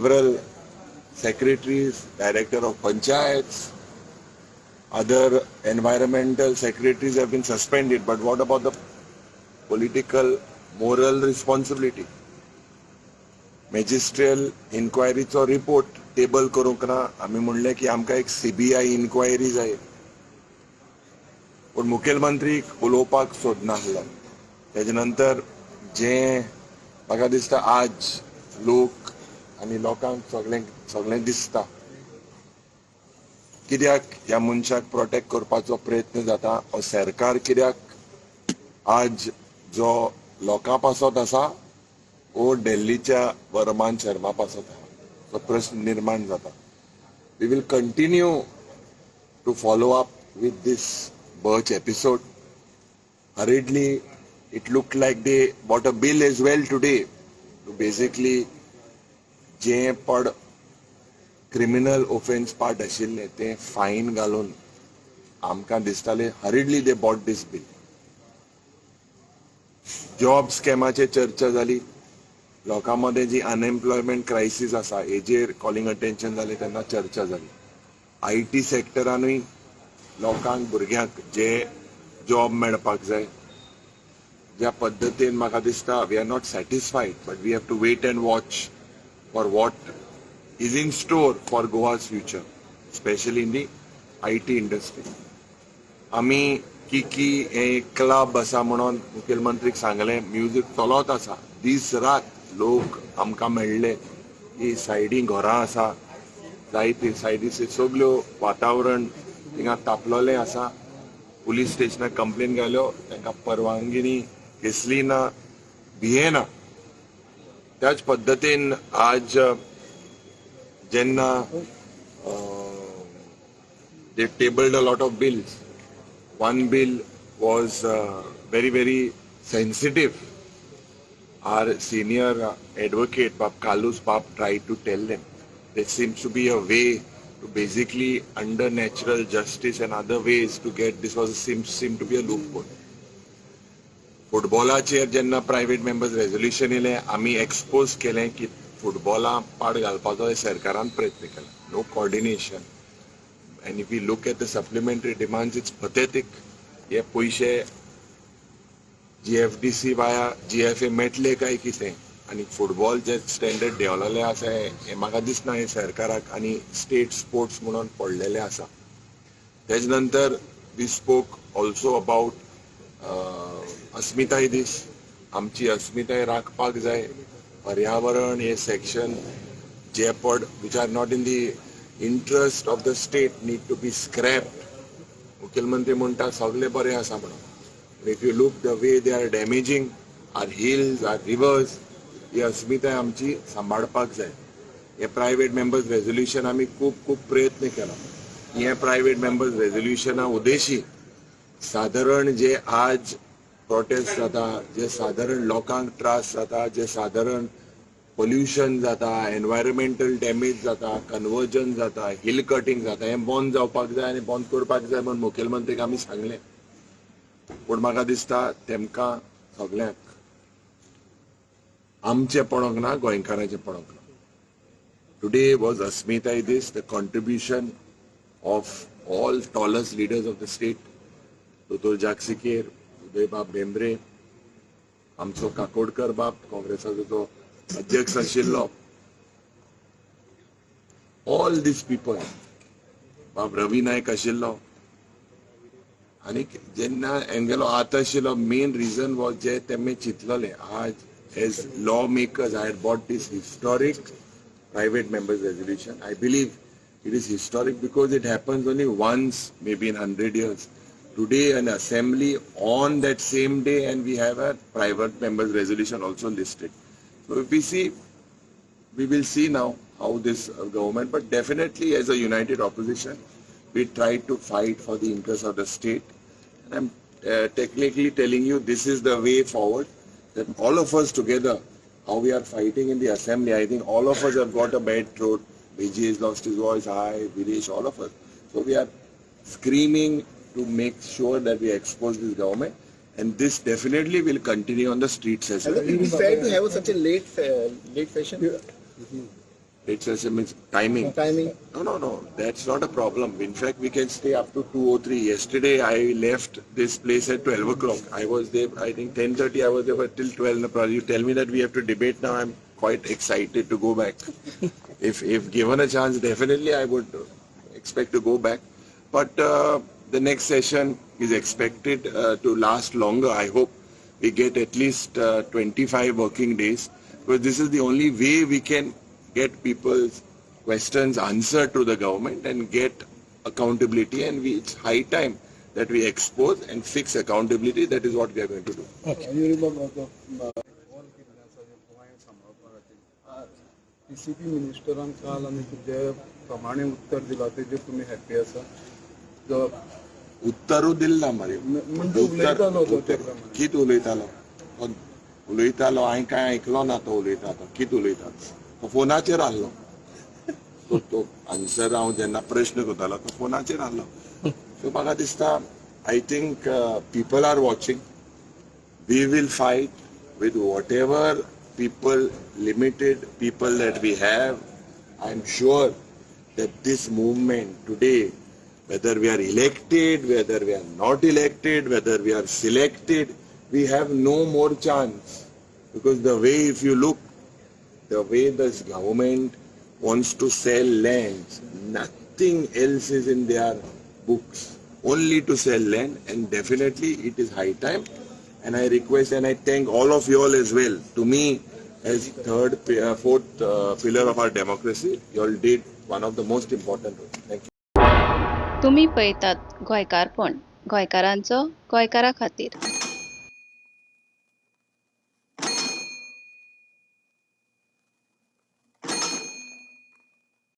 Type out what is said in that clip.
Several secretaries, director of panchayats, other environmental secretaries have been suspended, but what about the political, moral responsibility? Magisterial इन्क्वायरीचो report table करूंक ना. आमी म्हणलें की आमकां एक सीबीआय इन्क्वायरी जाय, पूण मुखेलमंत्री उलोवपाक सोदनासलो. तेजे नंतर जे म्हाका दिसता आज लोक आनी लोकांक सगळें सगळें दिसता, कित्याक ह्या मनशाक प्रोटेक्ट करपाचो प्रयत्न जाता. हो सरकार कित्याक आज जो लोकां पासत आसा वो दिल्लीच्या वर्मान शर्मा पासत आहा, तो प्रश्न निर्माण जाता. We will continue to follow up with this Birch episode. Hurriedly, it looked like they bought a bill as well today to basically जे पड क्रिमिनल ऑफेन्स पार्ट आशिल्ले ते फायन घालून आमकां दिसताले hurriedly they brought this bill. Job स्कॅमाचेर चर्चा जाली. लोकां मदें जी अनएम्प्लॉयमेंट क्रायसीस आसा हेजेर कॉलिंग अटेन्शन जालें तेन्ना चर्चा जाली. I T सेक्टरानूय लोकांक, भुरग्यांक जे जॉब मेळपाक जाय, ज्या पद्दतीन म्हाका दिसता we are not satisfied, but we have to wait and watch for what is in store for Goa's future, specially in the IT industry. आमी किकी हे क्लब आसा म्हणून मुखेलमंत्रीक सांगलें. म्युजीक चलत आसा दीस रात. लोक आमकां मेळ्ळे की सायडी घरां आसा, जायते सायडी सगल्यो वातावरण थिंगा तापलोलें आसा. पुलीस स्टेशनाक कंप्लेन घाल्यो, तांकां परवानगी घेतली ना, भियेना. त्याच पद्दतीन आज जेन्ना they tabled a lot of bills, one bill was very very sensitive. Our senior advocate Bab Kalus Bab tried to tell them there seems to be a way to basically under natural justice and other ways to get this was seem to be a loophole. फुटबॉलाचेर जेन्ना private members resolution येयलें, आमी expose केलें की फुटबॉला पाड घालपाचो सरकारान प्रयत्न केला. No coordination, and if you look at the supplementary demands, it's pathetic. हे पयशे जीएफडीसी वाया जीएफए मेटले काय कितें आनी फुटबॉल जे स्टँडर्ड देंवलेले आसा हें म्हाका दिसना हें सरकाराक आनी स्टेट स्पोर्ट्स म्हणून पडलेलें आसा. तेज नंतर we spoke also about अस्मिताय दीस. आमची अस्मिताय राखपाक जाय. पर्यावरण हे सेक्शन जे पड which are not in the interest of the state need to be scrapped. मुखेलमंत्री म्हणटा सगळे बरें आसा म्हणून. If you look the way they are damaging our hills, our rivers, ही अस्मिताय आमची सांबाळपाक जाय. हे प्रायव्हेट मेंबर्स रेजोल्युशन आमी खूब खूब प्रयत्न केला. हे प्रायव्हेट मेंबर्स रेजोल्युशना उद्देशी सादारण जे आज प्रोटेस्ट जाता, जे सादारण लोकांक त्रास जाता, जे सादारण पोल्युशन जाता, एनवायरमेंटल डॅमेज जाता, कन्वर्जन जाता, हिल कटिंग जाता, हें बंद जावपाक जाय आनी बंद करपाक जाय म्हूण मुखेलमंत्रीक आमी सांगलें. पूण म्हाका दिसता तेमकां सगल्यांक आमचें पडोंक ना, गोंयकारांचें पडोंक ना. Today was अस्मिताय दीस. The contribution of all tallest leaders of the state, दोतोर जाक सिकेर, उदयबाब भेंब्रे, आमचो काकोडकर बाब काँग्रेसाचो जो अध्यक्ष आशिल्लो, ऑल these people, बाब रवी नायक आशिल्लो. आनी जेन्ना हेंगेलो हात आशिल्लो, मेन रिजन वॉज जे तेमी चिंतलेले आज as law makers I had brought this historic private members resolution. I believe it is historic because it happens only once, maybe in 100 years. Today, an assembly on that same day, and we have a private members resolution also listed. So if we see, we will see now how this government, but definitely as a united opposition, we try to fight for the interests of the state. And I'm technically telling you this is the way forward, that all of us together, how we are fighting in the assembly, I think all of us have got a bad throat. Vijay has lost his voice, I, Viresh, all of us. So we are screaming to make sure that we expose this government, and this definitely will continue on the streets as well. It is fair to have such a late session? It's a means timing. Timing. No. That's not a problem. In fact, we can stay up to 2 or 3. Yesterday, I left this place at 12 o'clock. I was there, I think 10:30, I was there for till 12. No problem. You tell me that we have to debate now, I'm quite excited to go back. If given a chance, definitely I would expect to go back. But the next session is expected to last longer. I hope we get at least 25 working days, because this is the only way we can get people's questions answered to the government and get accountability. And it's high time that we expose and fix accountability. That is what we are going to do. Goa सांबाळपाखातीर TCP मिनिस्टरान काल आनी जे प्रमाणे उत्तर दिलां तेजेर तुमी happy आसा जो उत्तरूय दिलें ना मरे. म्हणजे उलयतालो तो ते प्रमाणे. कित उलयतालो तो? उलयतालो, हांवें कांय आयकलो ना. तो उलयता तो कित उलयता? तो फोनाचेर आहलो. तो तो आन्सर हांव जेन्ना प्रश्न करतालो तो फोनाचेर आहलो. सो म्हाका दिसता, I think people are watching. We will fight with whatever people, limited people that we have. I am sure that this movement today, whether we are elected, whether we are not elected, whether we are selected, we have no more chance. Because the way, if you look, the way this government wants to sell lands, nothing else is in their books, only to sell land, and definitely it is high time. And I request and I thank all of you all as well. To me, as third, fourth pillar of our democracy, you all did one of the most important roles. Thank you. तुमी पळयतात गोंयकारपण, गोंयकारांचो गोंयकारा खातीर.